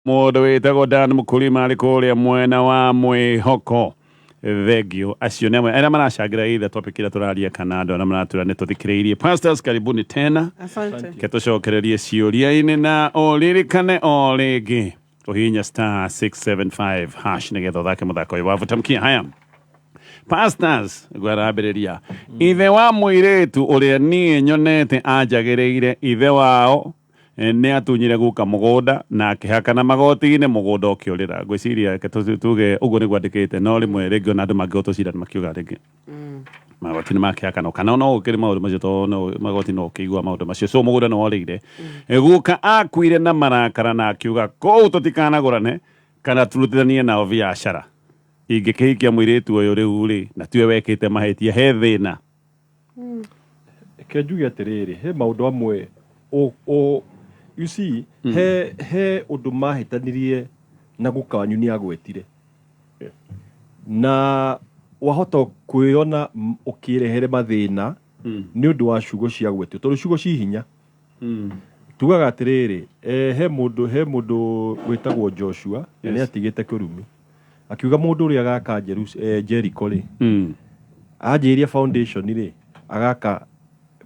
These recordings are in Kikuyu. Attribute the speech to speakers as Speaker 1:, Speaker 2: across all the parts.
Speaker 1: Mũndũ wĩtagwo Dan Mũkũrima arĩ kũrĩa mwena wa Mwĩhoko. Thengio acio nĩ amwe arĩa maracangĩra either topic ĩrĩa tũraria kana andũ arĩa maratwĩra nĩ tũthikĩrĩirie. Pastors, karibuni tena.
Speaker 2: Asante.
Speaker 1: Ke tũcokererie ciũria-inĩ na ũririkane o rĩngĩ kũhihinya star 675 hash nĩgetha ũthake mũthako ũyũ wa vuta mkia. Haya, pastors, ngwarambĩrĩria ithe wa mũirĩtu ũrĩa niĩ nyonete anjagĩrĩire ithe wao nĩ atunyire guka mũgũnda na akĩhakana magoti-inĩ mũgũnda ũkĩũrĩra. Ngwĩciria reke tuge ũguo nĩguo andĩkĩte, no rĩmwe rĩngĩ ona andũ mangĩhota cira makiuga rĩngĩ magoti nĩ makĩhakana kana no ũkĩrĩ maũndũ macio tondũ no magoti no ũkĩigua maũndũ macio, so mũgũnda nĩ worĩire. Guka akuire na marakara na akiuga kũu tũtikanagũrane kana turutithanie nao biacara. Ingĩkĩhikia mũirĩtu ũyũ rĩu rĩ, na tiwe wekĩte mahĩtia, he thĩna?
Speaker 3: Reke njuge atĩrĩrĩ, he maũndũ amwe you see, he ũndũ mahĩtanirie na guka wanyu nĩ agwetire na wahota kwĩona ũkĩrehere mathĩna nĩ ũndũ wa ciugo cia gwetio, tondũ ciugo ci hinya. Tugaga atĩrĩrĩ, he mũndũ wĩtagwo Joshua na nĩ atigĩte kĩrumi, akiuga mũndũ ũrĩa agaka Jericho rĩ, anjĩrĩria foundation rĩ, agaka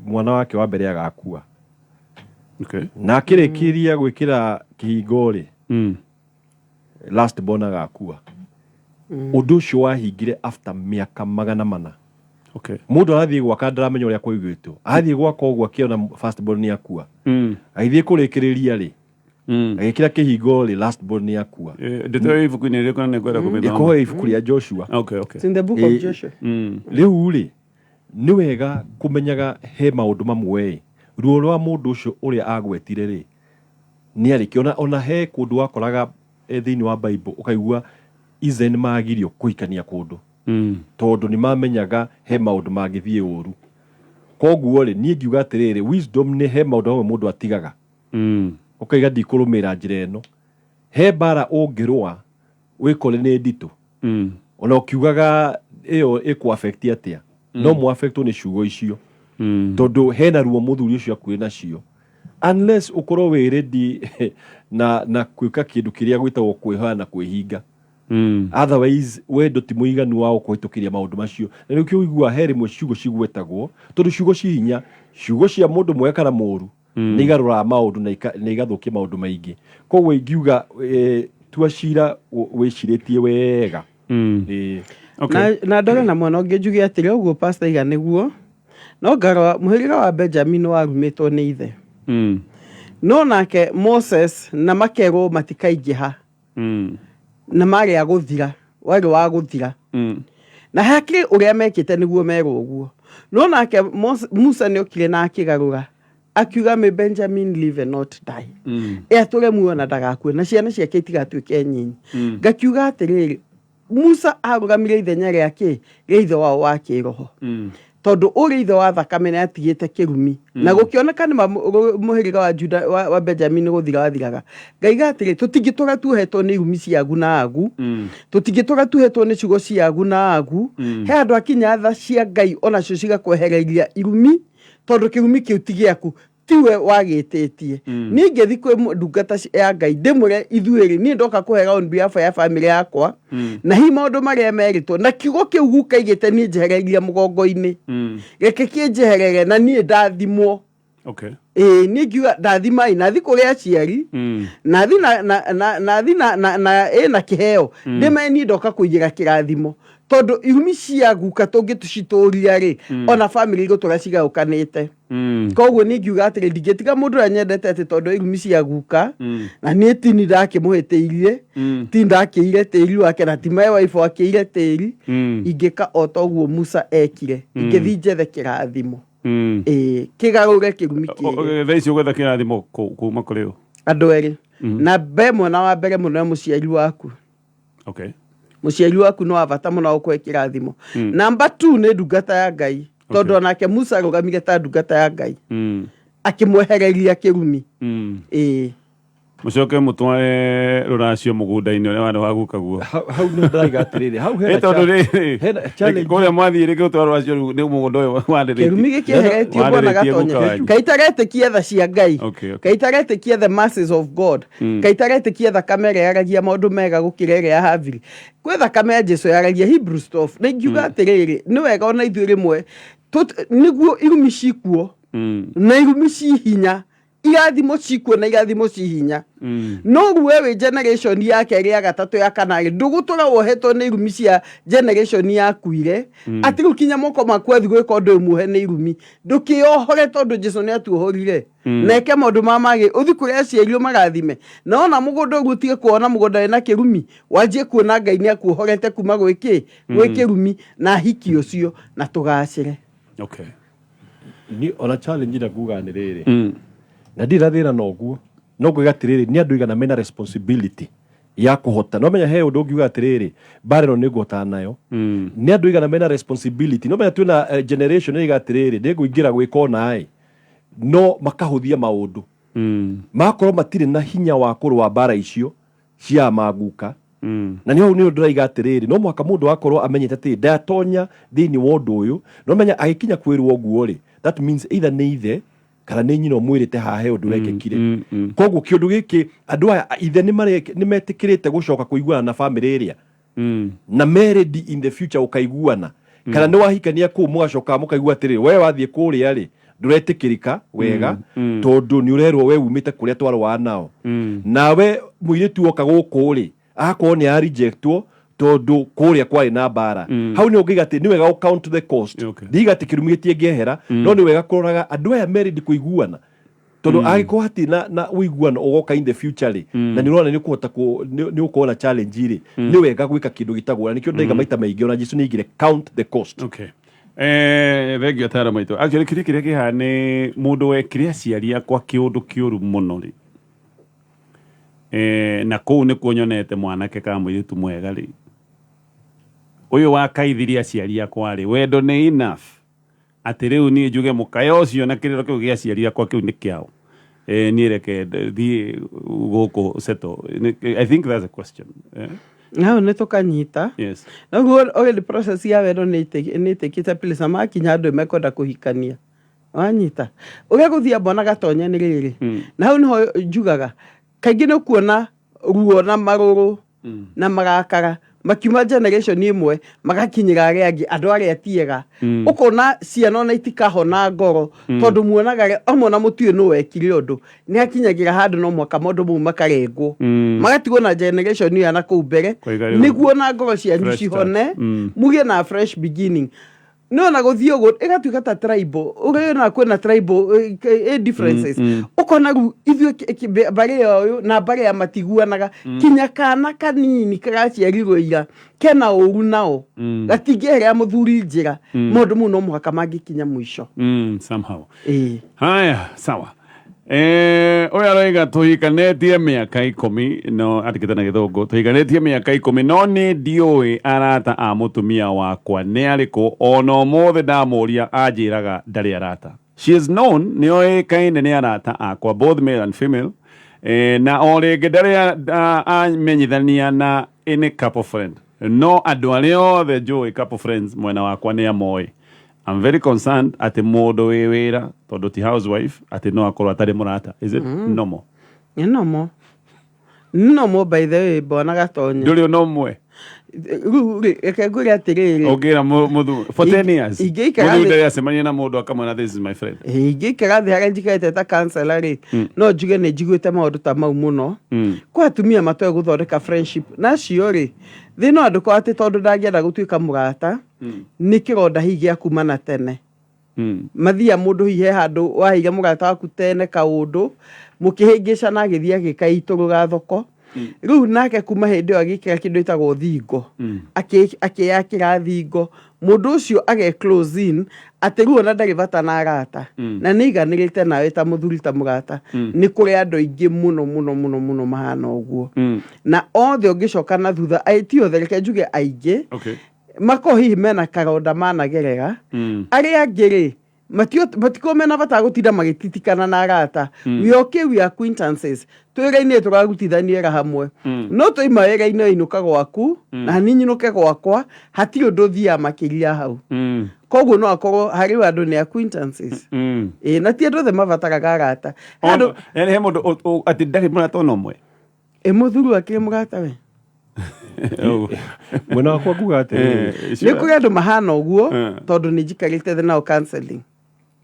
Speaker 3: mwana wake wa mbere agakua. Na akĩrĩkĩria gwĩkĩra kĩhingo rĩ, last born agakua. Ũndũ ũcio wahingire after mĩaka 400. Mũndũ arathiĩ gwaka ndaramenya ũrĩa kwaugĩtwo, athiĩ gwaka ũguo akĩona first born nĩ akua. Agĩthiĩ kũrĩkĩrĩria rĩ, agĩkĩra kĩhingo rĩ, last born nĩ akua.
Speaker 1: Ndeto ĩyo ibuku-inĩ rĩrĩkũ na nĩ ngwenda kũmĩthoma?
Speaker 3: Ĩkohe ibuku rĩa Joshua.
Speaker 2: It's in the book of Joshua.
Speaker 3: Rĩu rĩ, nĩ wega kũmenyaga he maũndũ mamwe ĩ, ruo rwa mũndũ ũcio ũrĩa agwetire rĩ, nĩ arĩkĩ ona he kũndũ wakoraga thĩinĩ wa Bible ũkaigua Israel nĩ magirio kũhikania kũndũ tondũ nĩ mamenyaga he maũndũ mangĩthiĩ ũru. Koguo rĩ, niĩ ngiuga atĩrĩrĩ, wisdom nĩ he maũndũ mamwe mũndũ atigaga, ũkaiga ndikũrũmĩrĩra njĩra ĩno. He mbara ũngĩrũa wĩkore nĩ nditũ, ona ũkiugaga ĩyo ĩkũ affect atĩa, no mũ affectwo nĩ ciugo icio, tondũ hena ruo mũthuri ũcio akuĩ nacio, unless ũkorwo wĩ ready na gwĩka kĩndũ kĩrĩa gwĩtagwo kwĩhoya na kwĩhinga. Otherwise wendo ti mũiganu wa gũkũhĩtũkĩria maũndũ macio, na nĩkĩo ũiguaga he rĩmwe ciugo cigwetagwo, tondũ ciugo ci hinya. Ciugo cia mũndũ mwega kana mũru nĩ igarũraga maũndũ na igathũkia maũndũ maingĩ. Koguo ingiuga tua cira wĩcirĩtie wega. Ĩĩ.
Speaker 2: Na ndore na mwena ũngĩ njuge atĩrĩ, ũguo pastor iga nĩguo, no ngarora mũhĩrĩga wa Benjamin warumĩtwo nĩ ithe, no nake Moses na makerwo matikaingĩha na marĩ a gũthira, warĩ wa gũthira, na hakĩrĩ ũrĩa mekĩte nĩguo merwo ũguo. No nake Musa nĩ okire na akĩgarũra, akiuga, "May Benjamin live and not die." Ĩ atũre muoyo na ndagakue, na ciana ciake itigatuĩke nyinyi. Ngakiuga atĩrĩrĩ, Musa arũgamire ithenya rĩa kĩ rĩa ithe wao wa kĩroho, tondũ ũrĩa ithe wa thakame nĩ atigĩte kĩrumi na gũkĩoneka nĩ mũhĩrĩga wa Juda wa Benjamin gũthira wathiraga. Ngaiga atĩrĩ, tũtingĩtũra tuohetwo nĩ irumi cia agu na agu, tũtingĩtũra tuohetwo nĩ ciugo cia agu na agu. He handũ akinya tha cia Ngai onacio cigakwehereria irumi, tondũ kĩrumi kĩu ti gĩaku, tiwe wagĩtĩtie. Niĩ ngĩthi kwĩ ndungata ya Ngai ndĩmũre, ithuĩ rĩ, niĩ ndoka kũhera on behalf ya family yakwa, na hihi maũndũ marĩa merĩtwo na kiugo kĩu guka igĩte niĩ njehereria mũgongo-inĩ, reke kĩnjeherere na niĩ ndathimwo. Ĩĩ, niĩ ngiuga ndathimai nathi kũrĩ aciari, nathi na na na nathi na ĩna kĩheo, ndĩme niĩ ndoka kũigĩra kĩrathimo, tondũ irumi cia guka tũngĩtũcitũria rĩ, ona family igũtũra cigaũkanĩte. Koguo niĩ ngiuga atĩrĩ, ndingĩtiga mũndũ ũrĩa nyendete atĩ tondũ irumi cia guka, na niĩ tini ndakĩmũhĩtĩirie, ti ndakĩire tĩri wake, na ti my wife akĩire tĩri. Ingĩka o ta ũguo Musa ekire, ingĩthi njethe kĩrathimo. Ĩĩ, kĩgarũre kĩrumi kĩrĩa.
Speaker 1: Thaa ici ũgwetha kĩrathimo kuma kũrĩ ũ?
Speaker 2: Andũ erĩ, na mbe mwena wa mbere mũno nĩ mũciari waku. Mũciari waku nĩ wa bata mũno gũkũhe kĩrathimo. Namba 2 nĩ ndungata ya Ngai, tondũ onake Musa arũgamire ta ndungata ya Ngai, akĩmwehereria kĩrumi. Ĩĩ.
Speaker 1: Mũcoke mũtware rũracio mũgũnda-inĩ ũrĩa warĩ wa gukaguo.
Speaker 3: Hau nĩ ndĩraiga atĩrĩrĩ, hau hena
Speaker 1: Ĩ tondũ rĩrĩ,
Speaker 3: hena challenge.
Speaker 1: kũrĩa mwathiĩ rĩngĩ gũtwara rũracio rĩu nĩ mũgũnda ũyũ warĩrĩtie.
Speaker 2: Kĩrumi gĩkĩeheretio, bwana
Speaker 1: Warĩrĩtie guka
Speaker 2: Gatonya.
Speaker 1: wanyu.
Speaker 2: Kaĩ itaretĩkia tha cia Ngai?
Speaker 1: Okay.
Speaker 2: Kaĩ itaretĩkia the mercies of God? Kaĩ itaretĩkia thakame ĩrĩa yaragia maũndũ mega gũkĩra ĩrĩa ya Habili? Kwĩ thakame ya Jesu yaragia, Hebrews 12. Na ingiuga atĩrĩrĩ, nĩ wega ona ithuĩ rĩmwe nĩguo irumi cikuo na irumi ci hinya, irathimo cikuo na irathimo ci hinya. No rĩu we wĩ generation ya kerĩ, ya gatatũ, ya kana rĩ, ndũgũtũra wohetwo nĩ irumi cia generation yakuire, atĩ rĩu kinya moko maku athiĩ gwĩka ũndũ ũyũ muohe nĩ irumi. Ndũkĩohore, tondũ Jesu nĩ atuohorire na eke maũndũ ma magĩ. Ũthi kũrĩ aciari ũmarathime, na ona mũgũnda ũguo ũtige kuona mũgũnda wĩna kĩrumi, wanjie kuona Ngai nĩ akuohorete kuma gwĩ kĩrumi na hiki ũcio na tũgacĩre.
Speaker 3: Ni ona challenge ĩrĩa ngugaga nĩ rĩrĩ, na ndirĩ na thĩna na ũguo, no ngwĩga atĩrĩrĩ, nĩ andũ igana mena responsibility ya kũhota. No menya he ũndũ ũngiuga atĩrĩrĩ, mbara ĩno nĩ ngũhotana nayo. Nĩ andũ igana mena responsibility? No menya twĩna generation ĩrĩa atĩrĩrĩ, nĩ ngũingĩra gwĩka ona ĩ no makahũthia maũndũ, magakorwo matirĩ na hinya wa kũrũa mbara icio cia maguka. Na nĩ hau nĩ ndĩraiga atĩrĩrĩ, no mũhaka mũndũ akorwo amenyete atĩ ndatonya thĩinĩ wa ũndũ ũyũ. No menya agĩkinya kwĩrwo ũguo rĩ, that means either nĩ ithe kana nĩ nyina ũmwĩrĩte haha he ũndũ wekĩkire. Koguo kĩũndũ gĩkĩ, andũ aya ithe nĩ metĩkĩrĩte gũcoka kũiguana na famĩlĩ ĩrĩa na me ready in the future ũkaiguana, kana nĩ wahikania kũu mũgacoka mũkaigua atĩrĩrĩ, we wathiĩ kũrĩa rĩ, ndũretĩkĩrĩka wega, tondũ nĩ ũrerwo we umĩte kũrĩa twarũaga nao. Nawe mũirĩtu woka gũkũ rĩ, agakorwo nĩ arejectwo tondũ kũrĩa kwarĩ na mbara. Hau nĩ ũngĩiga atĩ nĩ wega gũ count the cost. Ndiga atĩ kĩrumi gĩtingĩehera, no nĩ wega kũroraga andũ aya me ready kũiguana, tondũ angĩkorwo hatirĩ na ũiguano ũgoka in the future rĩ, na nĩ ũrona nĩ ũkũhota nĩ ũkorwo na challenge rĩ, nĩ wega gwĩka kĩndũ gĩtagwo, na nĩkĩo ndaiga maita maingĩ, ona Jesu nĩ aigire, count the cost.
Speaker 1: Okay. Thengiũ ataramu aitũ. Actually kĩrĩa kĩhaha nĩ mũndũ wekire aciari akwa kĩũndũ kĩũru mũno rĩ, na kũu nĩkuo nyonete mwanake kana mũirĩtu mwega rĩ, ũyũ wakaithirie aciari akwa rĩ, wendo nĩ enough atĩ rĩu niĩ njuge mũkayo ũcio na kĩrĩro kĩu gĩa aciari akwa kĩu nĩ kĩao, niĩ reke thiĩ gũkũ settle. I think that's a question.
Speaker 2: Hau nĩ tũkanyita. Noguo already process ya wendo nĩ ĩtĩkĩte place na makinya andũ mekwenda kũhikania. Wanyita ũrĩa gũthiĩ mbona Gatonya nĩ rĩrĩ, na hau nĩho njugaga kaingĩ nĩ ũkuona ruo na marũrũ na marakara makiuma generation ĩmwe magakinyĩra arĩa angĩ, andũ arĩa tiega. Ũkona ciana ona itikahona ngoro, tondũ muonaga amwe na mũtiũĩ nũ wekire ũndũ. Nĩ hakinyagĩra handũ no mwaka maũndũ mau makarengwo, magatigwo na generation ĩyo ya na kũu mbere.
Speaker 1: Kwaiga rĩu
Speaker 2: nĩguo na ngoro cianyu
Speaker 1: fresh start.
Speaker 2: cihone, mũgĩe na fresh beginning. No na gũthiĩ ũguo ĩgatuĩka ta tribal, ũrĩa na kwĩna tribal differences. Ũkona rĩu ithuĩ mbarĩ ya ũyũ na mbarĩ ya matiguanaga, kinya kana kanini karaciarirwo ira kena ũru nao, gatingĩherera mũthuri njĩra. Maũndũ mau no mũhaka mangĩkinya mũico.
Speaker 1: Somehow.
Speaker 2: Ĩĩ.
Speaker 1: Haya, sawa. Ũyũ aroiga tũhikanĩtie mĩaka 10, no andĩkĩte na gĩthũngũ, tũhikanĩtie mĩaka 10, no nĩ ndiũĩ arata a mũtumia wakwa nĩ arĩkũ. Ona ũmũthĩ ndamũria anjĩraga ndarĩ arata. She is known, nĩ oĩkaine nĩ arata akwa, both male and female. Na o rĩngĩ ndarĩ amenyithania na any couple friend, no andũ arĩa othe njũĩ couple friends mwena wakwa nĩ amoĩ. I'm very concerned atĩ mũndũ wĩ wĩra, tondũ ti housewife, atĩ no akorwo atarĩ mũrata. Is it normal?
Speaker 2: Nĩ normal, nĩ normal, by the way, bwana Gatonya.
Speaker 1: Ndũrĩ ona ũmwe?
Speaker 2: Rĩu rĩ, reke ngwĩre atĩrĩrĩ.
Speaker 1: Ũngĩra mũthuri for 10 years,
Speaker 2: ingĩikara
Speaker 1: mũthuri
Speaker 2: thĩ-
Speaker 1: ndarĩ acemania na mũndũ akamwĩra, "This is my friend"?
Speaker 2: Ingĩikara thĩ harĩa njikarĩte ta counselor rĩ, no njuge nĩ njiguĩte maũndũ ta mau mũno. Kwa atumia matoĩ gũthondeka friendship nacio rĩ, thĩna wa ndũkorwo atĩ tondũ ndangĩenda gũtuĩka mũrata, nĩ kĩronda hihi gĩa kuma na tene. Mathia mũndũ hihi he handũ waheire mũrata waku tene kaũndũ, mũkĩhĩngĩcana, agĩthiĩ agĩkaitũrũra thoko. Rĩu nake kuma hĩndĩ ĩyo agĩkĩra kĩndũ ĩtagwo thingo. Akĩyakĩra thingo, mũndũ ũcio age close in atĩ rĩu ona ndarĩ bata na arata, na nĩ aiganĩrĩte nawe ta mũthuri, ta mũrata. Nĩ kũrĩ andũ aingĩ mũno mũno mũno mũno mahana ũguo, na othe ũngĩcoka na thutha, ti othe, reke njuge aingĩ, makorwo hihi mena karonda managerera. Arĩa angĩ rĩ, Matikorwo mena bata wa gũtinda magĩtitikana na arata. We are okay, we are acquaintances, twĩra-inĩ tũrarutithania wĩra hamwe, no twaima wĩra-inĩ wainũka gwaku na niĩ nyinũke gwakwa, hatirĩ ũndũ ũthiaga makĩria hau. Koguo no akorwo harĩ andũ nĩ acquaintances. Ĩĩ, na ti andũ othe mabataraga arata. He andũ.
Speaker 1: Yani he mũndũ atĩ ndarĩ mũrata ona ũmwe.
Speaker 2: Ĩ, mũthuri akĩrĩ mũrata we.
Speaker 3: Mwena wakwa nguga atĩrĩrĩ.
Speaker 2: Nĩ kũrĩ andũ mahana ũguo, tondũ nĩ njikarĩte thĩ nao counseling.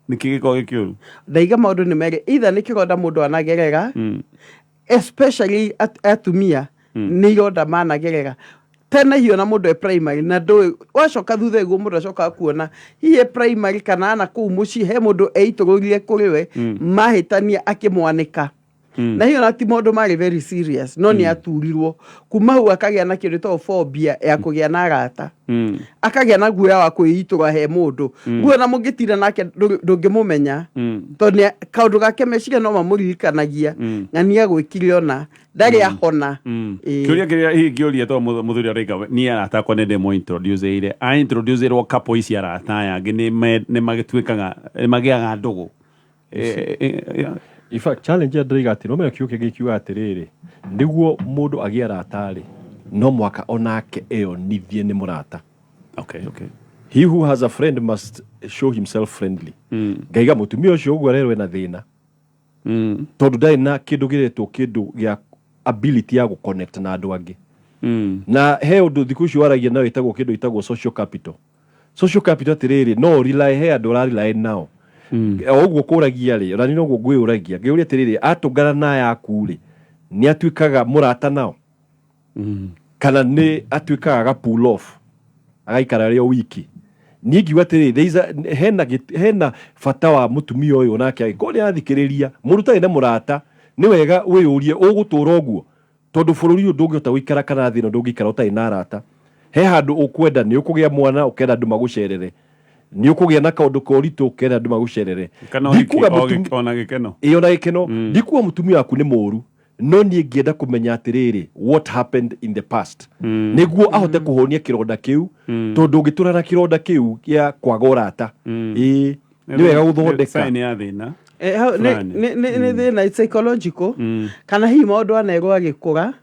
Speaker 1: Nĩkĩ gĩkoragwo gĩkĩũru?
Speaker 2: Ndaiga maũndũ nĩ merĩ, either nĩ kĩronda mũndũ anagerera, especially atumia, nĩ ironda managerera tene hiyo na mũndũ e primary, na ndũĩ wacoka thutha ĩguo mũndũ acoka kuona hihi e primary kana ana kũu mũciĩ he mũndũ eitũrũrire kũrĩ we, mahĩtania akĩmwanĩka, na hiyo na ti maũndũ marĩ very serious, no nĩ aturirwo. Kuma hau akagĩa na kĩndũ ĩtagwo phobia ya kũgĩa na arata, akagĩa na guoya wa kwĩitũra he mũndũ. Guo na mũngĩtinda nake ndũngĩmũmenya, tondũ kaũndũ gake meciria no mamũririkanagia ng'ania gwĩkire, ona ndarĩ ahona. Ĩĩ.
Speaker 1: Kĩũria kĩrĩa hihi ngĩũria, to mũthuri araiga niĩ arata akwa nĩ ndĩmũ introduce-ire, a introduce-irwo couple ici, arata aya angĩ nĩ magĩtuĩkaga nĩ magĩaga ndũgũ. Yeah.
Speaker 3: In fact, challenge ĩrĩa ndĩraiga atĩ no kiugo kĩngĩ kiuga atĩrĩrĩ, nĩguo mũndũ agĩe arata rĩ, no mwaka onake eyonithie nĩ mũrata. He who has a friend must show himself friendly. Ngaiga mũtumia ũcio ũguo arerwo ena thĩna, tondũ ndarĩ na kĩndũ gĩretwo kĩndũ gĩa ability ya gũconnect na andũ angĩ. Na he ũndũ thikũ ici waragia nayo ĩtagwo kĩndũ ĩtagwo social capital. Social capital atĩrĩrĩ, no rely he andũ ũrarely nao. O ũguo kũragia rĩ, ona niĩ noguo ngwĩyũragia ngĩũria atĩrĩrĩ, atũngana na yaku rĩ, nĩ atuĩkaga mũrata nao kana nĩ atuĩkaga aga pull off agaikara arĩ o wiki? Niĩ ngiuga atĩrĩrĩ, there is hena bata wa mũtumia ũyũ onake angĩkorwo nĩ arathikĩrĩria mũndũ ũtarĩ na mũrata, nĩ wega wĩyũrie ũgũtũra ũguo, tondũ bũrũri ũyũ ndũngĩhota gũikara kana thĩ ĩno ndũngĩikara ũtarĩ na arata. He handũ ũkwenda nĩ ũkũgĩa mwana ũkenda andũ magũcerere, nĩ ũkũgĩa na kaũndũ ka ũritũ ũkenda andũ magũcerere.
Speaker 1: Kana ũhiki,
Speaker 3: Ndikuga
Speaker 1: ona gĩkeno.
Speaker 3: Ĩĩ, ona gĩkeno. Ndikuga mũtumia waku nĩ mũũru, no niĩ ngĩenda kũmenya atĩrĩrĩ, what happened in the past, nĩguo ahote kũhonia kĩronda kĩu, tondũ ũngĩtũra na kĩronda kĩu gĩa kwaga ũrata, ĩĩ, nĩ wega gũthondeka.
Speaker 1: Sign ya thĩna.
Speaker 2: Hau
Speaker 1: Fulani.
Speaker 2: Nĩ thĩna, it's psychological, kana hihi maũndũ anerwo agĩkũra,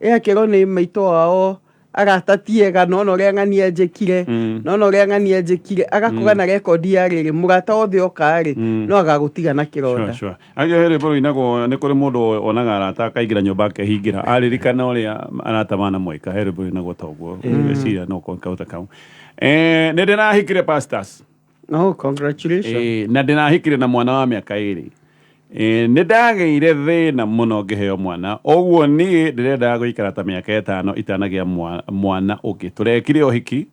Speaker 2: ĩ akĩrwo nĩ maitũ wao arata ti ega, nona ũrĩa ng'ania njĩkire, nona ũrĩa ng'ania njĩkire, agakũra na rekondi ya rĩrĩ, mũrata wothe oka rĩ, no agagũtiga na kĩronda.
Speaker 1: Sure. Angĩ he rwĩmbo rũinagwo, nĩ kũrĩ mũndũ onaga arata akaingĩra nyũmba akehingĩra aririkana ũrĩa arata manamwĩka. He rwĩmbo rũinagwo ta ũguo, ngwĩciria no kaũta kau. Nĩ ndĩrahikire, pastors.
Speaker 2: Oh, congratulations.
Speaker 1: Na ndĩrahikire na mwana wa mĩaka 2. Nĩ ndagĩire thĩna mũno ngĩheo mwana, ũguo niĩ ndĩrendaga gũikara ta mĩaka 5 itanagĩa mwana ũngĩ. Tũrekire ũhiki,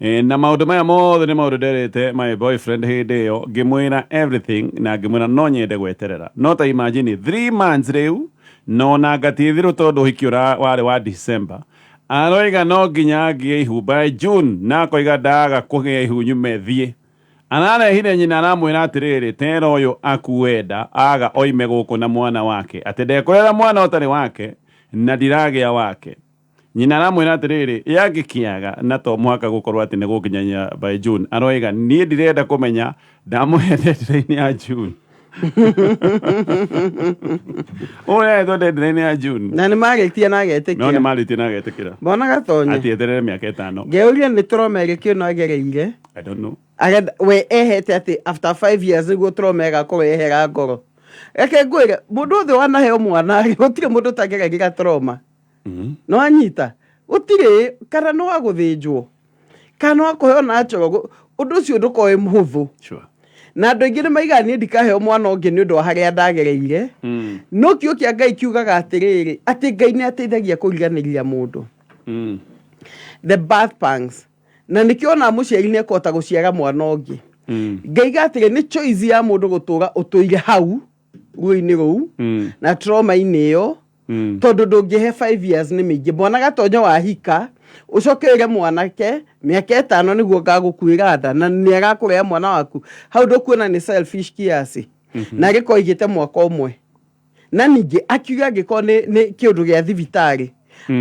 Speaker 1: na maũndũ maya mothe nĩ maũndũ nderĩte my boyfriend hĩndĩ ĩyo, ngĩmwĩra everything na ngĩmwĩra no nyende gweterera. No ta imagine 3 months rĩu no na ngatithirũ, tondũ ũhiki ũra warĩ wa December, aroiga no nginya ngĩe ihu by June, na akoiga ndaga kũgĩa ihu nyume thiĩ. Ararehire nyina, aramwĩra atĩrĩrĩ, tera ũyũ akuenda aga oime gũkũ na mwana wake, atĩ ndekũrera mwana ũtarĩ wake na ndiragĩa wake. Nyina aramwĩra atĩrĩrĩ, yangĩkĩaga na to mũhaka gũkorwo atĩ nĩ gũkinyania by June. Aroiga niĩ ndirenda kũmenya, ndamũhe deadline ya June. Ũretwo deadline ya June.
Speaker 2: Na nĩ marĩtie na
Speaker 1: no nĩ
Speaker 2: agetĩkĩra?
Speaker 1: Marĩtie na agetĩkĩra.
Speaker 2: Mbona Gatonye
Speaker 1: atĩ eterere mĩaka 5.
Speaker 2: Ngeuria nĩ trauma ĩrĩkũ ĩno agereire.
Speaker 1: I don't know.
Speaker 2: Arenda we ehete atĩ after 5 years nĩguo trauma ĩgakorwo yehera ngoro. Reke ngwĩre, mũndũ wothe wanaheo mwana rĩ, gũtirĩ mũndũ ũtageragĩra trauma. No anyita gũtirĩ, kana nĩ wa gũthĩnjwo kana nĩ wa kũheo natural, ũndũ ũcio ndũkorwo wĩ mũhũthũ. Na andũ aingĩ nĩ maigaga niĩ ndikaheo mwana ũngĩ nĩ ũndũ wa harĩa ndagereire. No kiugo kĩa Ngai kiugaga atĩrĩrĩ, atĩ Ngai nĩ ateithagia kũriganĩria mũndũ the birth pangs, na nĩkĩo ona mũciari nĩ ekũhota gũciara mwana ũngĩ. Ngaiga atĩrĩ, nĩ choice ya mũndũ gũtũra ũtũire hau ruo-inĩ rũu na trauma-inĩ ĩyo, tondũ ndũngĩhe 5 years nĩ mĩingĩ. Mwana Gatonyo wahika, ũcoke ũre mwanake mĩaka 5 nĩguo ngagũkuĩra nda, na nĩ arakũrea mwana waku hau, ndũkuona nĩ selfish kiasi? Na agĩkorwo aigĩte mwaka ũmwe, na ningĩ akiuga angĩkorwo nĩ kĩũndũ gĩa thibitarĩ,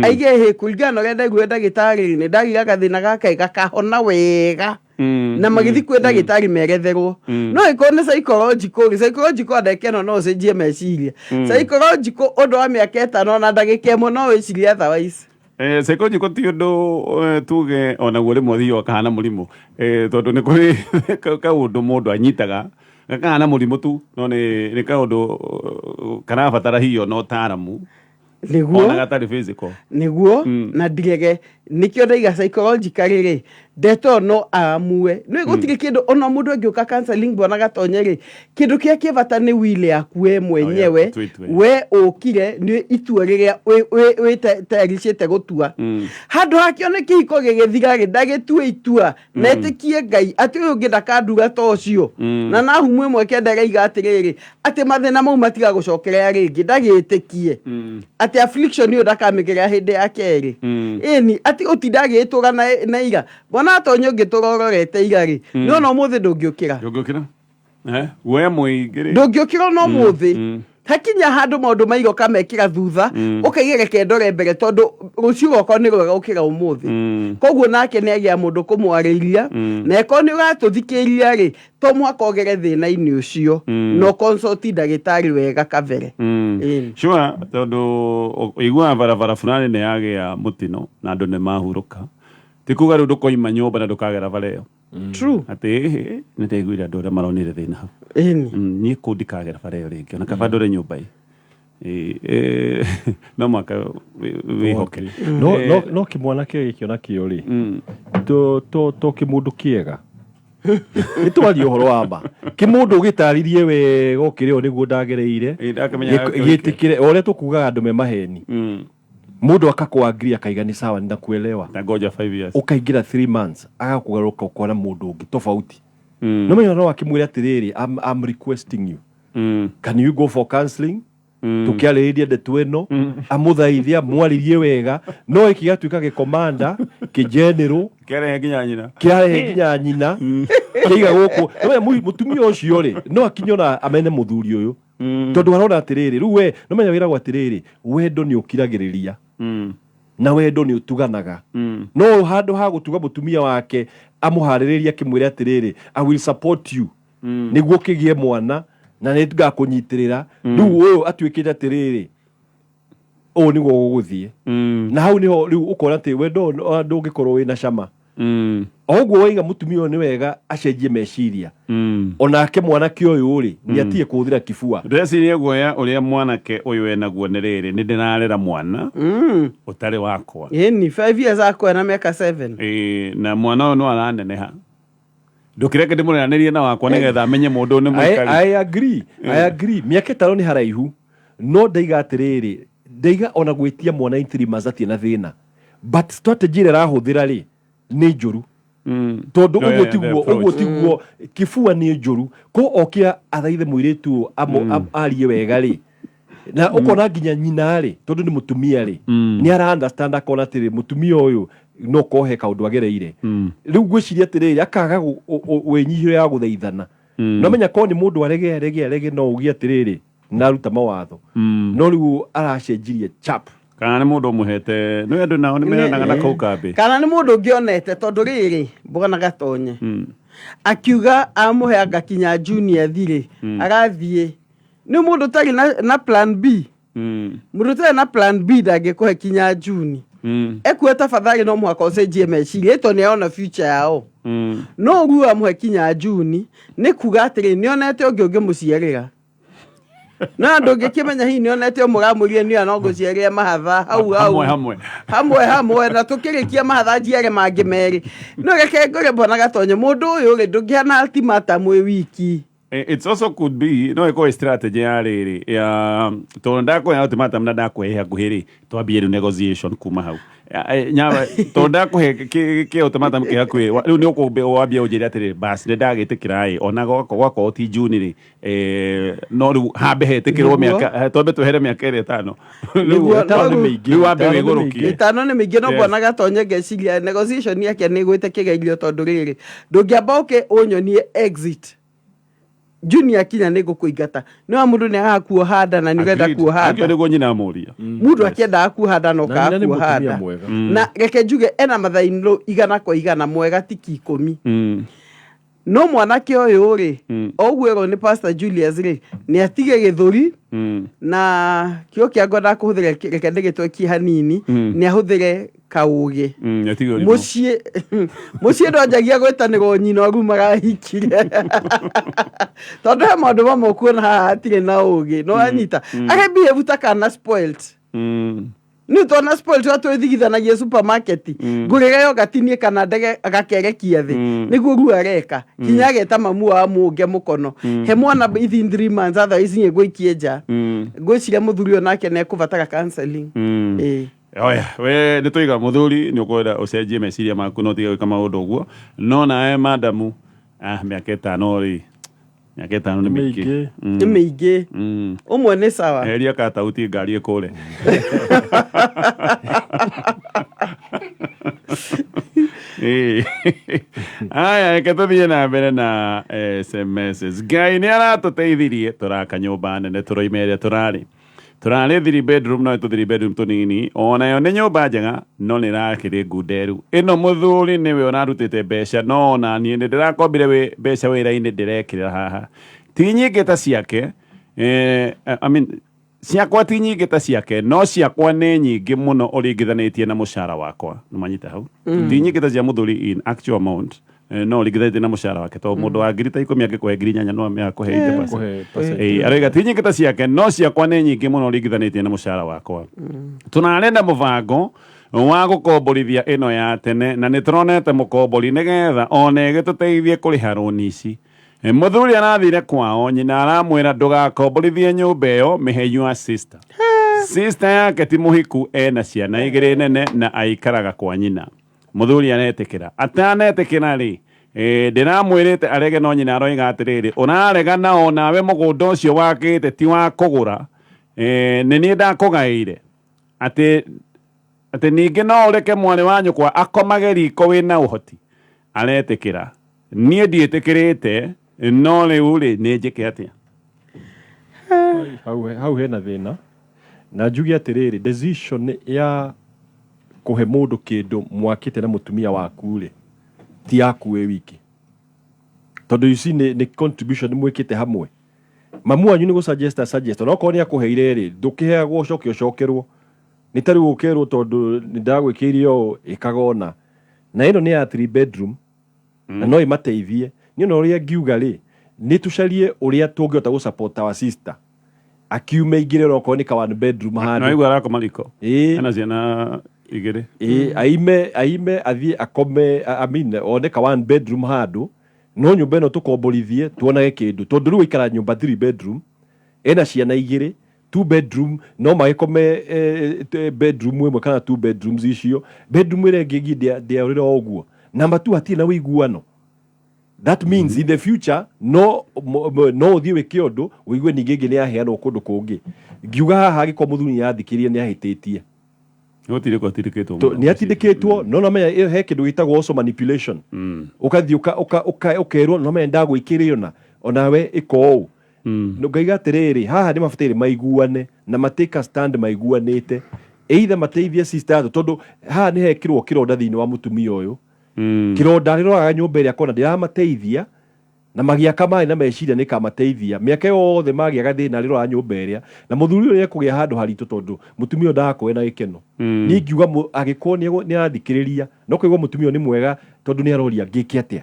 Speaker 2: aige hĩ kũringana na ũrĩa ndaiguire ndagĩtarĩ, nĩ ndagire gathĩna gaka gakahona wega. Na magĩthiĩ kwĩ ndagĩtarĩ meretherwo, no ĩkorwo nĩ psychological rĩ, psychological ndagĩka ĩno no ũcenjie meciria. Psychological ũndũ wa mĩaka 5 na ndagĩka 1 no wĩcirie otherwise.
Speaker 1: Psychological ti ũndũ tuge onaguo rĩmwe ũthiaga ũkahana mũrimũ, tondũ nĩ kũrĩ kaũndũ mũndũ anyitaga gakahana mũrimũ tu, no nĩ kaũndũ karabatara hihi ona ũtaaramu.
Speaker 2: Nĩguo.
Speaker 1: Ona gatarĩ physical.
Speaker 2: Nĩguo, na ndirege nĩkĩo ndaiga psychologically rĩ, ndeto ĩyo no amue nĩ gũtirĩ kĩndũ ona mũndũ angĩũka counseling, bwana Gatonye rĩ, kĩndũ kĩrĩa kĩ bata nĩ will yaku we mwenyewe.
Speaker 1: Gũtua itua.
Speaker 2: We ũkire nĩ itua rĩrĩa wĩtayaricĩte gũtua. Handũ hakĩo nĩ kĩhiko gĩgĩthira rĩ, ndagĩtue itua na ĩtĩkie Ngai atĩ ũyũ ũngĩ ndakandura ta ũcio. Na Nahumu 1:9 ĩraiga atĩrĩrĩ, atĩ mathĩna mau matigagũcokerera rĩngĩ. Ndagĩtĩkie atĩ affliction ĩyo ndakamĩgerera hĩndĩ ya kerĩ. Ĩni atĩ ũtinda agĩtũra na ira, bwana Atonye, ũngĩtũra ũrorete ira rĩ, nĩ ona ũmũthĩ ndũngĩũkĩra.
Speaker 1: Ndũngĩũkĩra. We mũingĩ rĩ.
Speaker 2: Ndũngĩũkĩra ona ũmũthĩ. Hakinya handũ maũndũ ma ira ũkamekĩra thutha, ũkaiga reke ndore mbere, tondũ rũciũ rwakwa nĩ rwega gũkĩra ũmũthĩ. Koguo nake nĩ agĩa mũndũ kũmwarĩria, na ĩkorwo nĩ ũratũthikĩrĩria rĩ, to mũhaka ũgere thĩna-inĩ ũcio, no consult ndagĩtarĩ wega kabere. Ĩni.
Speaker 1: Sure, tondũ ũiguaga barabara fulani nĩ yagĩa mũtino na andũ nĩ mahurũka, ti kuga rĩu ndũkoima nyũmba na ndũkagera bara ĩyo. Atĩ ĩhĩ, nĩ ndaiguire andũ arĩa maronire thĩna hau. Niĩ kũu ndikagera bara ĩyo rĩngĩ, ona kaba ndore nyũmba ĩ. No mũhaka wĩhoke.
Speaker 3: No kĩmwana kĩo gĩkĩ onakĩo rĩ, to kĩmũndũ kĩega, nĩ twaria ũhoro wa ma, kĩmũndũ ũgĩtarĩrie wega ũkĩrĩ o nĩguo ndagereire.
Speaker 1: Ndakamenya.
Speaker 3: Gĩtĩkĩre o ũrĩa tũkugaga andũ me maheni. Mũndũ akakwangiria akaiga nĩ sawa, ninakuelewa.
Speaker 1: Na ngoja 5 years.
Speaker 3: Ũkaingĩra 3 months, agakũgarũka, ũkona mũndũ ũngĩ tofauti. No menya no akĩmwĩra atĩrĩrĩ, I'm requesting you, can you go for counseling, tũkĩarĩrĩria ndeto ĩno, amũthaithia mwarĩrie wega, no ĩkĩ gĩgatuĩka gĩkomanda kĩjenĩrũ.
Speaker 1: Kĩarehe nginya nyina.
Speaker 3: Kĩarehe nginya nyina, kĩaiga gũkũ. No menya mũtumia ũcio rĩ, no akinye ona amene mũthuri ũyũ, tondũ arona atĩrĩrĩ, rĩu we no menya wĩragwo atĩrĩrĩ, wendo nĩ ũkiragĩrĩria na wendo nĩ ũtuganaga. No handũ ha gũtuga mũtumia wake, amũharĩrĩrie, akĩmwĩra atĩrĩrĩ, "I will support you nĩguo kĩgĩe mwana na nĩ ngakũnyitĩrĩra," rĩu ũyũ atuĩkĩte atĩrĩrĩ, ũũ nĩguo gũgũthiĩ. Na hau nĩho rĩu ũkona atĩ wendo ũyũ ndũngĩkorwo wĩna cama. O ũguo waiga mũtumia ũyũ nĩ wega acenjie meciria. Onake mwanake ũyũ rĩ, nĩ atige kũhũthĩra kibua.
Speaker 1: Ndĩreciria guoya ũrĩa mwanake ũyũ enaguo nĩ rĩrĩ, nĩ ndĩrarera mwana ũtarĩ wakwa.
Speaker 2: Ĩni, 5 years akwa na mĩaka 7.
Speaker 1: Ĩĩ, na mwana ũyũ no araneneha, ndũkĩreke ndĩmũreranĩrie na wakwa nĩgetha amenye mũndũ ũyũ nĩ mũikari.
Speaker 3: I agree, I agree. Mĩaka 5 nĩ haraihu, no ndaiga atĩrĩrĩ, ndaiga ona gwĩtia mwana in 3 months atirĩ na thĩna, but strategy ĩrĩa arahũthĩra rĩ nĩ njũru, tondũ
Speaker 1: No,
Speaker 3: ũguo
Speaker 1: yeah, the
Speaker 3: tiguo
Speaker 1: approach.
Speaker 3: Ũguo tiguo, kibua nĩ njũru ko okĩra athaithe mũirĩtu ũyũ arie wega rĩ, na ũkona nginya nyina rĩ, tondũ nĩ mũtumia rĩ, nĩ ara understand, akona atĩrĩ, mũtumia ũyũ no kohe kaũndũ agereire. Rĩu ngwĩciria atĩrĩrĩ, akaga wĩnyihio ya gũthaithana. No menya korwo nĩ mũndũ arege arege arege, no uge atĩrĩrĩ, naruta mawatho, no rĩu aracenjirie chap.
Speaker 1: Kana nĩ mũndũ ũmũhete, nĩ andũ nao nĩ meranaga na kũu kambĩ.
Speaker 2: Kana nĩ mũndũ ũngĩ onete, tondũ rĩrĩ, bwana Gatonye akiuga amũhe anga kinya junior thirĩ agathiĩ, nĩ mũndũ ũtarĩ na plan B. Mũndũ ũtarĩ na plan B ndangĩkũhe kinya Juni. Ekuo tafadhali, no mũhaka ũcenjie meciria, ĩto nĩ arona future yao. No ũguo amũhe kinya Juni nĩ kuga atĩrĩ, nĩonete ũngĩ ũngĩmũciarĩra, no andũ ũngĩkĩmenya hihi nĩonete ũmũramũrie nĩoya no ngũciarĩre mahatha hau hau.
Speaker 1: Hamwe hamwe.
Speaker 2: Hamwe hamwe, na tũkĩrĩkia mahatha njiare mangĩ merĩ. No reke ngũre, bwana Gatonye, mũndũ ũyũ rĩ, ndũngĩhana ultimatum wĩ wiki.
Speaker 1: It's also could be no ĩkorwo strategy ya rĩrĩ ya tondũ ndakũhe ultimatum na ndakũhe hakuhĩ rĩ, twambie rĩu negotiation kuma hau. Nyaba tondũ ndakũhe kĩ ultimatum kĩ hakuhĩ, rĩu nĩ ũkũmbe wambie ũnjĩre atĩrĩ, bas, nĩ ndagĩtĩkĩra ĩ, ona gwakorwo ti June rĩ, no rĩu hambe hetĩkĩrwo. Mĩaka twambe twehere mĩaka ĩrĩa 5.
Speaker 2: Nĩguo,
Speaker 3: 5 nĩ mĩingĩ.
Speaker 1: Rĩu wambe
Speaker 3: 5 nĩ
Speaker 1: wĩgũrũkie.
Speaker 3: mĩingĩ.
Speaker 2: 5 nĩ mĩingĩ, no bwana Gatonye, ngeciria negotiation yake nĩ ĩgwĩte kĩgerio, tondũ rĩrĩ, ndũngĩamba ũke ũnyonie exit. Junior kinya nĩ ngũkũingata. Nĩ wa mũndũ nĩ agaga kuoha nda na nĩ ũrenda
Speaker 1: Agreed.
Speaker 2: kuoha
Speaker 1: Akĩo
Speaker 2: nda.
Speaker 1: nĩguo nyina amũria.
Speaker 2: Mũndũ akĩendaga kuoha nda no
Speaker 3: Na nyina
Speaker 2: kaga
Speaker 3: nĩ
Speaker 2: kuoha
Speaker 3: mũtumia
Speaker 2: nda.
Speaker 3: mwega.
Speaker 2: Na reke njuge ena mathainũ 100 kwa 100 mwega tiki 10. No mwanake ũyũ rĩ, o ũguo erwo nĩ Pastor Julius rĩ, nĩ atige gĩthũri na kĩo kĩa ngwendaga kũhũthĩra, reke ndĩgĩtwekie hanini, nĩ ahũthĩre kaũgĩ.
Speaker 1: Atige ũrimũ.
Speaker 2: Mũciĩ ndwanjagia gwĩtanĩrwo nyina ũru marahikire, tondũ he maũndũ mamwe ũkuona haha hatirĩ na ũgĩ no anyita arebehave ta kana spoilt. Nĩ twana spoilt twa twĩthigithanagia supermarket, ngũrĩre yogati niĩ kana ndege gakerekia thĩ, nĩguo ruo areka kinya ageta mamu wa mũnge mũkono he mwana within 3 months, otherwise niĩ ngũikie nja. Ngwĩciria mũthuri ũyũ nake nĩ ekũbatara counseling. Ĩĩ.
Speaker 1: Oya, we nĩ tũiga mũthuri nĩ ũkwenda ũcenjie meciria maku no ũtige gwĩka maũndũ ũguo, no nawe madamu, mĩaka 5 rĩ, mĩaka 5 nĩ mĩingĩ.
Speaker 3: Mĩingĩ.
Speaker 2: Nĩ mĩingĩ. Ũmwe nĩ sawa.
Speaker 1: Eheria katauti ngari ĩkũre. Ĩĩ. Aya, reke tũthiĩ na mbere na SMS. Ngai nĩ aratũteithirie tũraka nyũmba nene, tũroima ĩrĩa tũrarĩ three bedroom, no tũ three bedroom tũnini. Onayo nĩ nyũmba njega, no nĩ ĩrakĩrĩ ngunderu ĩno. Mũthuri nĩwe ũrarutĩte mbeca, no ona niĩ nĩ ndĩrakombire mbeca wĩra-inĩ ndĩrekĩra haha. Ti nyingĩ ta ciake, I mean, ciakwa ti nyingĩ ta ciake, no ciakwa nĩ nyingĩ mũno ũringithanĩtie na mũcara wakwa. Nĩ manyita hau? Ti nyingĩ ta cia mũthuri in actual amount, no ũringithanĩtie na mũcara wake, tondũ mũndũ wa ngiri ta 10 angĩkũhe ngiri 8 no amĩakũhe 80%.
Speaker 3: Kũhe percent.
Speaker 1: Ĩĩ, aroiga ti nyingĩ ta ciake, no ciakwa nĩ nyingĩ mũno ũringithanĩtie na mũcara wakwa. Tũrarenda mũbango wa gũkomborithia ĩno ya tene, na nĩ tũronete mũkombori nĩgetha ona ĩgĩtũteithie kũrĩha rũni ici. Mũthuri arathire kwao, nyina aramwĩra ndũgakomborithie nyũmba ĩyo, mĩhe your sister. Sister yake ti mũhiku, ena ciana igĩrĩ nene na aikaraga kwa nyina. Mũthuri aretĩkĩra atanetĩkĩra rĩ, ndĩramwĩrĩte arege, no nyina aroiga atĩrĩrĩ, ũrarega nao nawe mũgũnda ũcio wakĩte ti wa kũgũra, nĩ niĩ ndakũgaĩire, atĩ ningĩ no ũreke mwarĩ wa nyũkwa akomage riko wĩna ũhoti. Aretĩkĩra, niĩ ndiĩtĩkĩrĩte, no rĩu rĩ, nĩ njĩke atĩa?
Speaker 3: Hau hena thĩna, na njuge atĩrĩrĩ, decision ya kũhe mũndũ kĩndũ mwakĩte na mũtumia waku rĩ, ti yaku wĩ wiki, tondũ you see nĩ contribution mwĩkĩte hamwe. Mamu wanyu nĩ gũ suggest ona okorwo nĩ akũheire rĩ, ndũkĩheagwo ũcoke ũcokerwo. Nĩ ta rĩu ũkerwo tondũ nĩ ndagwĩkĩire ũũ, ĩkaga ũna. Na ĩno nĩ ya three bedroom na no ĩmateithie. Niĩ ona ũrĩa ngiuga rĩ, nĩ tũcarie ũrĩa tũngĩhota gũ support our sister akiume ingĩre ona okorwo nĩ ka one bedroom
Speaker 1: na
Speaker 3: handũ.
Speaker 1: Waigua arakoma riko.
Speaker 3: Ĩĩ.
Speaker 1: Ena ciana igĩrĩ.
Speaker 3: Ĩĩ, aime athiĩ akome, I mean, one ka one bedroom handũ, no nyũmba ĩno tũkomborithie tuonage kĩndũ, tondũ rĩu aikara nyũmba three bedroom, ena ciana igĩrĩ, two bedroom no magĩkome bedroom ĩmwe kana two bedrooms icio. Bedroom ĩrĩa ĩngĩ ndĩaũrĩra o ũguo. Number two, hatirĩ na ũiguano. That means in the future no ũthiĩ wĩke ũndũ ũigue ningĩ ĩngĩ nĩ yaheanwo kũndũ kũngĩ. Ngiuga haha, angĩkorwo mũthuri nĩ athikĩrĩria, nĩ ahĩtĩtie.
Speaker 1: Gũtirĩkwo atindĩkĩtwo mũno.
Speaker 3: Nĩ atindĩkĩtwo, no namenya ĩyo he kĩndũ gĩtagwo also manipulation. Ũgathiĩ ũkerwo no menya ndagwĩkĩrĩo na onawe ĩka ũũ. Ngaiga atĩrĩrĩ, haha nĩ mabataire maiguane na matake a stand maiguanĩte, either mateithie sister yatũ, tondũ haha nĩ hekĩrwo kĩronda thĩinĩ wa mũtumia ũyũ. Kĩronda rĩroraga nyũmba ĩrĩa akona ndĩramateithia, na magĩaka marĩ na meciria nĩ kamateithia mĩaka yothe magĩaga thĩna, rĩroraga nyũmba ĩrĩa na mũthuri ũyũ nĩekũgĩa handũ haritũ, tondũ mũtumia ũyũ ndagakorwo na gĩkeno. Niĩ ingiuga angĩkorwo nĩ arathikĩrĩria, no kũigua mũtumia ũyũ nĩ mwega, tondũ nĩ aroria ngĩke atĩa,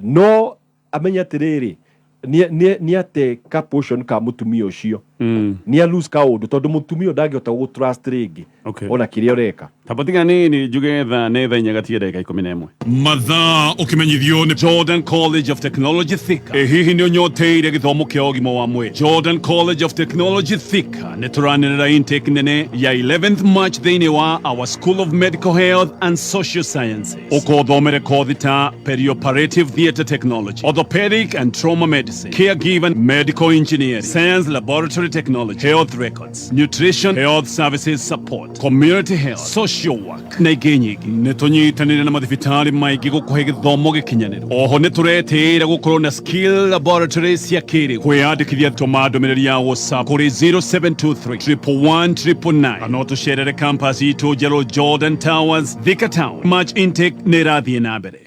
Speaker 3: no amenye atĩrĩrĩ, nĩ ate ka portion ka mũtumia ũcio, nĩ a lose kaũndũ, tondũ mũtumia ũyũ ndangĩhota gũgũ trust rĩngĩ ona kĩrĩa ũreka.
Speaker 1: Tabotiga nini njuge thaa nĩ thaa 4 gatie ndagĩka 11. Mathaa ũkĩmenyithio nĩ Jordan College of Technology Thika. Ĩ hihi nĩ ũnyoteire gĩthomo kĩa ũgima wa mwĩrĩ? Jordan College of Technology Thika nĩ tũranĩrĩra intake nene ya 11th March thĩinĩ wa our School of Medical Health and Social Sciences. Ũkothomere kothi ta perioperative theatre technology, orthopedic and trauma medicine, caregiver, medical engineering, science laboratory. Laboratory technology, health records, nutrition, health services support, community health, social work na ingĩ nyingĩ. Nĩ tũnyitanĩire na mathibitarĩ maingĩ gũkũhe gĩthomo gĩkinyanĩru. Oho nĩ tũretĩĩra gũkorwo na skill laboratory cia kĩrĩu. Kwĩyandĩkithia tũma ndũmĩrĩri ya WhatsApp kũrĩ 0723 111 999 kana ũtũcerere campus itũ njerũ Jordan Towers, Thika Town. March intake nĩ ĩrathiĩ na mbere.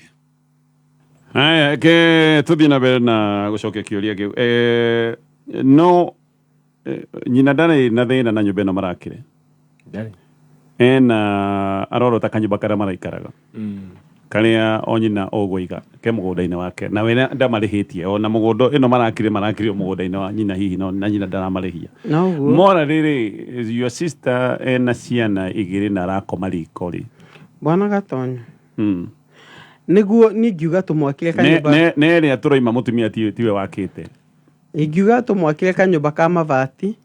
Speaker 1: Haya, ke tuthiĩ na mbere na gũcokia kĩũria kĩu. No nyina ndarĩ na thĩna na nyũmba ĩno marakire.
Speaker 3: Ndarĩ.
Speaker 1: Ena arorota kanyũmba karĩa maraikaraga karĩa o nyina ũgũiga ke mũgũnda-inĩ wake na we ndamarĩhĩtie ona mũgũnda ĩno marakire marakire o mũgũnda-inĩ wa nyina hihi no na nyina ndaramarĩhia.
Speaker 2: Noguo.
Speaker 1: Mora rĩrĩ, your sister ena ciana igĩrĩ na arakoma riko rĩ.
Speaker 2: Bwana Gatonya. Nĩguo niĩ ngiuga tũmwakĩre kanyũmba.
Speaker 1: Ne ĩrĩa tũroima mũtumia tiwe wakĩte.
Speaker 2: Ingiuga tũmwakĩre kanyũmba ka mabati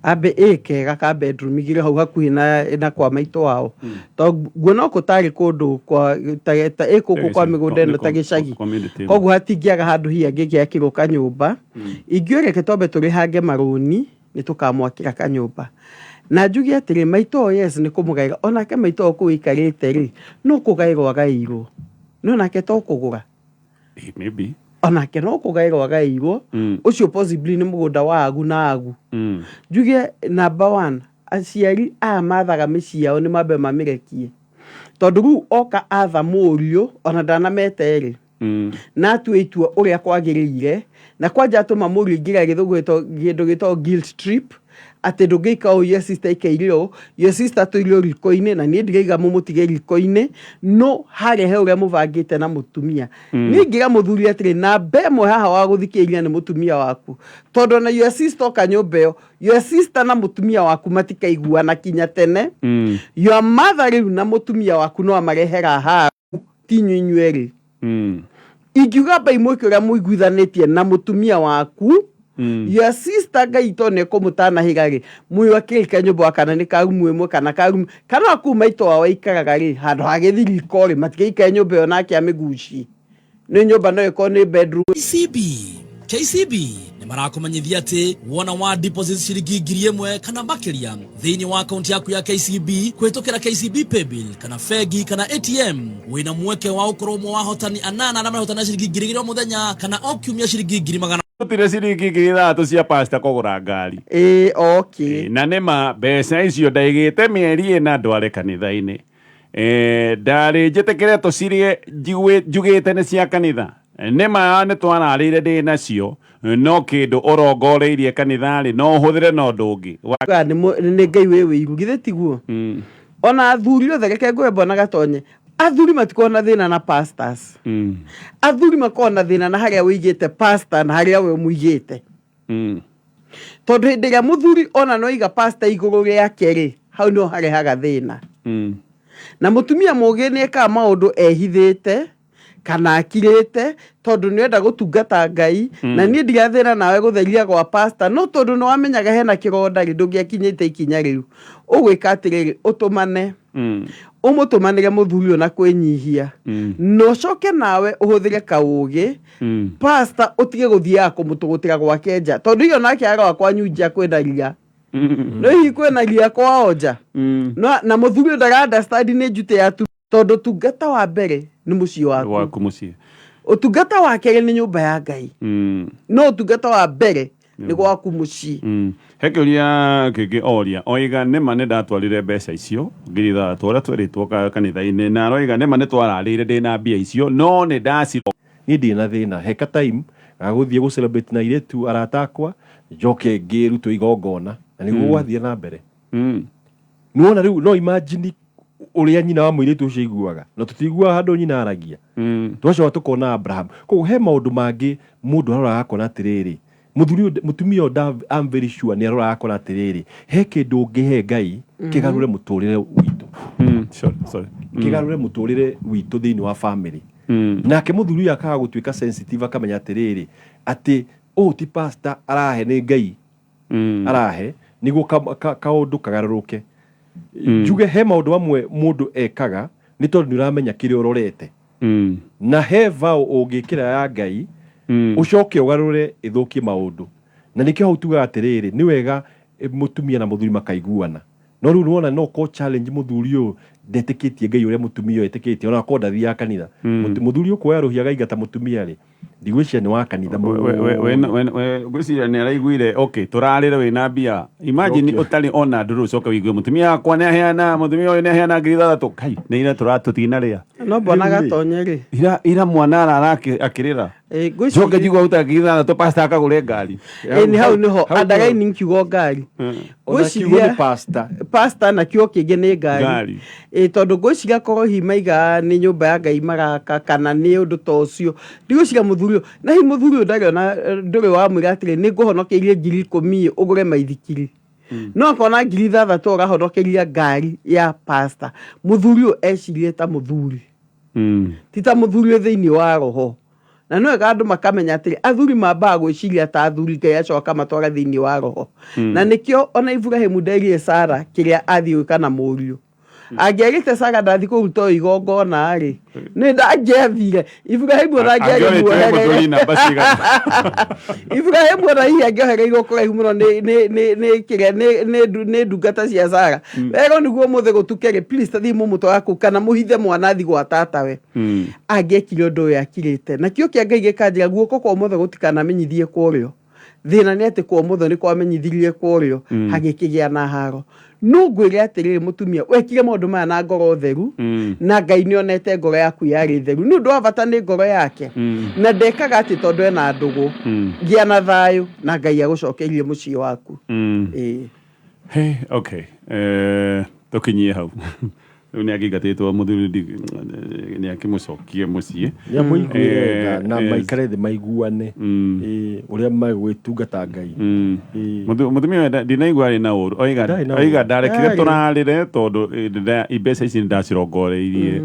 Speaker 2: ambe ĩ kega ka bedroom igĩrĩ hau hakuhĩ na kwa maitũ wao. To nguona gũkũ tarĩ kũndũ kwa ta ĩ gũkũ kwa mĩgũnda ĩno ta gĩcagi.
Speaker 1: Community.
Speaker 2: Koguo hatingĩaga handũ hihi angĩgĩakĩrwo kanyũmba. Ingiuga reke twambe tũrĩhange marũni nĩ tũkamwakĩra kanyũmba. Na njuge atĩrĩ maitũ o yes nĩ kũmũgaĩra onake maitũ o kũu aikarĩte rĩ no kũgaĩrwo agaĩirwo. No nake to kũgũra.
Speaker 1: Maybe.
Speaker 2: Onake no kũgaĩrwo agaĩirwo. Ũcio possibly nĩ mũgũnda wa agu na agu. Njuge number one, aciari aya mathaga mĩciĩ yao nĩ mambe mamĩrekie. Tondũ rĩu oka atha mũriũ ona ndanameta erĩ. Na atue itua ũrĩa kwagĩrĩire na kwanja atũma mũriũ aingĩre gĩthũngũ kĩndũ gĩtagwo guilt trip atĩ ndũngĩika ũũ your sister aikaire ũũ, your sister atũire riko-inĩ na niĩ ndiraiga mũmũtige riko-inĩ no harĩa he ũrĩa mũbangĩte na mũtumia. Niĩ ingĩra mũthuri atĩrĩ namba ĩmwe haha wa gũthikĩrĩria nĩ mũtumia waku tondũ ona your sister oka nyũmba ĩyo your sister na mũtumia waku matikaiguana kinya tene. Your mother rĩu na mũtumia waku no amarehera haru ti inyuĩ inyuĩ erĩ. Ingiuga mbai mwĩke ũrĩa mũiguithanĩtie na mũtumia waku. Your sister Ngai to nĩ ekũmũtanahĩra rĩ mwĩakĩrĩka nyũmba wa kana nĩ karumu ĩmwe kana karumu kana kũu maitũ wao aikaraga rĩ handũ ha gĩthiriko rĩ matigĩikare nyũmba ĩyo nake amĩgucie nĩ nyũmba no ĩkorwo nĩ bedroom.
Speaker 4: KCB KCB nĩ marakũmenyithia atĩ wona wa deposit ciringi 1,000 kana makĩria thĩinĩ wa akaunti yaku ya KCB kũhĩtũkĩra KCB Paybill kana bengi kana ATM wĩna mweke wa gũkorwo ũmwe wa ahotani anana arĩa marahotana ciringi 2,000 o mũthenya kana o kiumia ciringi 1,100.
Speaker 1: Tutire ciringi 6,000 cia pasta kũgũra ngari.
Speaker 2: Ĩĩ, okay.
Speaker 1: Na nĩma mbeca icio ndaigĩte mĩeri ĩna ndware kanitha-inĩ. Ndarĩ njĩtĩkĩre tũcirĩe njugĩte nĩ cia kanitha. Nĩma nĩ twararĩire ndĩ nacio no kĩndũ ũrongoreirie kanitha-rĩ no ũhũthĩre na ũndũ ũngĩ.
Speaker 2: Nĩ Ngai wĩ wĩiru githĩ tiguo? Ona athuri othe reke ngwĩre Bwana Gatonye athuri matikoragwo na thĩna na pastors. Athuri makoragwo na thĩna na harĩa wĩigĩte pastor na harĩa we ũmũigĩte. Tondũ hĩndĩ ĩrĩa mũthuri ona no aiga pastor igũrũ rĩake rĩ hau nĩho harehaga thĩna. Na mũtumia mũũgĩ nĩ ekaga maũndũ ehithĩte kana akirĩte tondũ nĩ enda gũtungata Ngai na niĩ ndirathĩna nawe gũtheria gwa pastor no tondũ nĩ wamenyaga hena kĩronda rĩ ndũngĩakinyĩte ikinya rĩu. Ũgwĩka atĩrĩrĩ ũtũmane. Ũmũtũmanĩre mũthuri ũyũ na kwĩnyihia. Na ũcoke nawe ũhũthĩre kaũgĩ pastor ũtige gũthiaga kũmũtũgũtĩra gwake nja tondũ iyo nake arora kwanyu nja kwĩna ria. No hihi kwĩna ria kwao nja. Na mũthuri ũyũ ndara understand nĩ njute ya tondũ ũtungata wa mbere nĩ mũciĩ waku.
Speaker 1: Waku mũciĩ.
Speaker 2: Ũtungata wa kerĩ nĩ nyũmba ya Ngai. No ũtungata wa mbere nĩ gwaku mũciĩ.
Speaker 1: He kĩũria kĩngĩ oria oiga nĩma nĩ ndatwarire mbeca icio 6,000 ũrĩa twerĩtwo kanitha-inĩ na aroiga nĩma nĩ twararĩire ndĩ na mbia icio no nĩ ndaciro.
Speaker 3: Niĩ ndirĩ na thĩna heka time gagũthiĩ gũ celebrate na airĩtu arata akwa njoke ngĩrutwo igongona na nĩguo gwathiĩ na mbere. Nĩwona rĩu no imagine ũrĩa nyina wa mũirĩtu ũcio aiguaga na tũtiguaga handũ nyina aragia. Twacoka tũkona Abraham. Koguo he maũndũ mangĩ mũndũ aroraga akona atĩrĩrĩ mũthuri ũyũ mũtumia ũyũ I'm very sure nĩ aroraga akona atĩrĩrĩ he kĩndũ ũngĩhe Ngai kĩgarũre mũtũrĩre witũ.
Speaker 1: Sorry.
Speaker 3: Kĩgarũre mũtũrĩre witũ thĩinĩ wa family. Nake mũthuri ũyũ akaga gũtuĩka sensitive akamenya atĩrĩrĩ atĩ ũũ ti pastor arahe nĩ Ngai arahe nĩguo kaũndũ kagarũrũke. Njuge he maũndũ mamwe mũndũ ekaga nĩ tondũ nĩ ũramenya kĩrĩa ũrorete. Na he vow ũngĩkĩra ya Ngai ũcoke ũgarũre ĩthũkie maũndũ. Na nĩkĩo hau tugaga atĩrĩrĩ, nĩ wega mũtumia na mũthuri makaiguana. No rĩu nĩwona no ko challenge, mũthuri ũyũ ndetĩkĩtie Ngai ũrĩa mũtumia ũyũ etĩkĩtie, ona akorwo ndathiaga kanitha. Mũthuri ũkuoya rũhiũ againgata mũtumia rĩ, ndigwĩciria nĩ wa kanitha mũno.
Speaker 1: Ngwĩciria nĩ araiguire, okay, tũrarĩre wĩna mbia. Imagine ũtarĩ ona ndũrũ, ũcoke wĩigue mũtumia wakwa nĩ aheana, mũtumia ũyũ nĩ aheana 6,000. Kai, nĩ ira tũtinarĩa.
Speaker 2: No mbona gatonye rĩ.
Speaker 1: Ira mwana arara akĩrĩra. Njoke njigua uta 6,000, pastor akagũre ngari.
Speaker 2: Ĩ nĩ hau nĩho underlining kiugo ngari.
Speaker 3: Ona kiugo nĩ pastor.
Speaker 2: Pastor na kiugo kĩngĩ nĩ ngari. Ĩ tondũ ngwĩciria korwo hihi maiga nĩ nyũmba ya Ngai maraka kana nĩ ũndũ ta ũcio, ndigwĩciria mũthuri ũyũ, na hihi mũthuri ũyũ ndarĩ ona ndũrĩ wamwĩra atĩrĩ, nĩ ngũhonokeirie 10,000 ũgũre maithikiri. No akona 6,000 ũrahonokeria ngari ya pastor. Mũthuri ũyũ ecirie ta mũthuri, ti ta mũthuri wĩ thĩinĩ wa roho. Na nĩ wega andũ makamenya atĩrĩ, athuri mambaga gwĩciria ta athuri, Ngai acoka akamatwara thĩinĩ wa roho. Na nĩkĩo ona Iburahĩmu nderire Sara kĩrĩa athiĩ gwĩka na mũriũ. Angĩerĩte Sara ndathiĩ kũruta ũyũ igongona rĩ, nĩ ndangĩathire. Iburahĩmu ona angĩarĩ muoherere. Iburahĩmu ona hihi angĩohereirwo kũraihu mũno nĩ kĩrĩa nĩ ndungata cia Sara. Werwo nĩguo ũmũthĩ gũtuke rĩ, please tathiĩ mũmũtwara kũu kana mũhithe mwana athiĩ gwa tatawe. Angĩekire ũndũ ũyũ akirĩte. Na kĩo kĩa Ngai gĩkanjĩra guoko kwa ũmotho gũtikanamenyithie kwa ũrĩo. Thĩna nĩ atĩ kwa ũmotho nĩ kwamenyithirie kwa ũrĩo, hagĩkĩgĩa na haro. No ngwĩre atĩrĩrĩ, mũtumia, wekire maũndũ maya na ngoro theru, na Ngai nĩ onete ngoro yaku yarĩ theru. Nĩ ũndũ wa bata nĩ ngoro yake. Na ndekaga atĩ tondũ ena ndũgũ. Gĩa na thayũ na Ngai agũcokeirie mũciĩ waku. Ĩĩ.
Speaker 1: Hey, okay. Tũkinyie hau. Rĩu nĩ angĩingatĩtwo mũthuri nĩ akĩmũcokie mũciĩ.
Speaker 3: Nĩ amũiguĩre tha na maikare thĩ maiguane, ũrĩa megwĩtungata Ngai.
Speaker 1: Mũtumia ũyũ ndinaigua arĩ na ũru. Oiga
Speaker 3: Ndarĩ na
Speaker 1: oiga
Speaker 3: ũru.
Speaker 1: ndarekire
Speaker 2: Ndarĩ.
Speaker 1: tũrarĩre tondũ mbeca ici ndacirongoreirie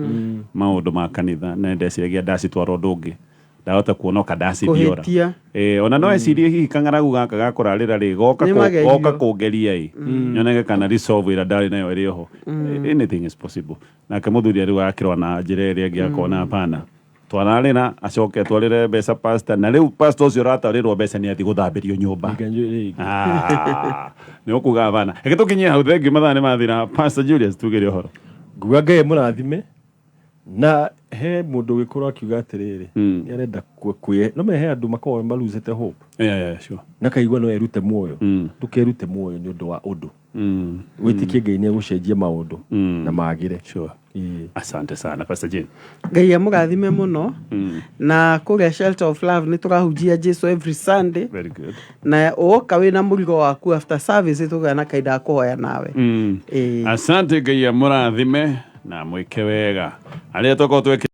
Speaker 1: maũndũ ma kanitha na ndeciragia ndacitwara ũndũ ũngĩ ndahota kuonoka ndacithiora.
Speaker 2: Kũhĩtia.
Speaker 1: Ona no ecirie hihi kang'aragu gaka ga kũrarĩra rĩ goka
Speaker 2: Nĩ magerio.
Speaker 1: goka kũngeria ĩ nyoneke kana resolve ĩrĩa ndarĩ nayo ĩrĩ oho. Anything is possible. Nake mũthuri rĩu akĩrwa na njĩra ĩrĩa ĩngĩ, akona hapana, twararĩra acoke atwarĩre mbeca pastor, na rĩu pastor ũcio ũratwarĩrwo mbeca nĩ athiĩ gũthambĩrio nyũmba. Ah, nĩ ũkuga hapana. Reke tũkinyie hau. Thengiũ, mathaa nĩ mathira. Pastor Julius, tugĩre ũhoro.
Speaker 3: Nguga Ngai mũrathime, na he mũndũ ũgĩkorwo akiuga atĩrĩrĩ, nĩ arenda kwĩ no me he andũ makoragwo marusĩte hope na kaigua no erute muoyo. Ndũkerute muoyo nĩ ũndũ wa ũndũ. Wĩtĩkie Ngai nĩ egũcenjia maũndũ na magĩre. Ĩĩ.
Speaker 1: Asante sana, Pastor Jane.
Speaker 2: Ngai amũrathime mũno. Na kũrĩa Shelter of Love nĩ tũrahunjia Jesu every Sunday.
Speaker 1: Very good.
Speaker 2: Na woka wĩna mũrigo waku, after service tũgĩa na kahinda ga kũhoya nawe. Ĩĩ.
Speaker 1: Asante, Ngai amũrathime na mwĩke wega arĩa tũkorwo twekĩra.